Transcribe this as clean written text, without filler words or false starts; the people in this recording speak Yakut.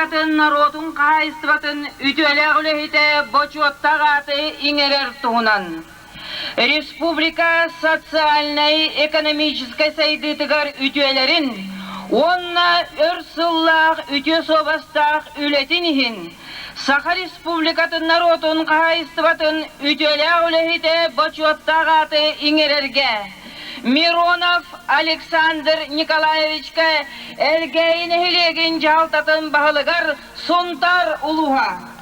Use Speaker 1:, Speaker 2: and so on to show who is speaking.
Speaker 1: Республикатын норуотун хаһаайыстыбатын үтүөлээх үлэһитэ бочуоттаах ааты иҥэрэр туһунан Республика социальнай-экономическай сайдыытыгар үтүөлэрин уонна өр сыллаах үтүө суобастаах үлэтин иһин Саха Республикатын норуотун хаһаайыстыбатын үтүөлээх үлэһитэ бочуоттаах ааты иҥэрэргэ Миронов Александр Николаевичка Элгээйи нэһилиэгин дьаһалтатын баһылыгар Сунтаар улууһа.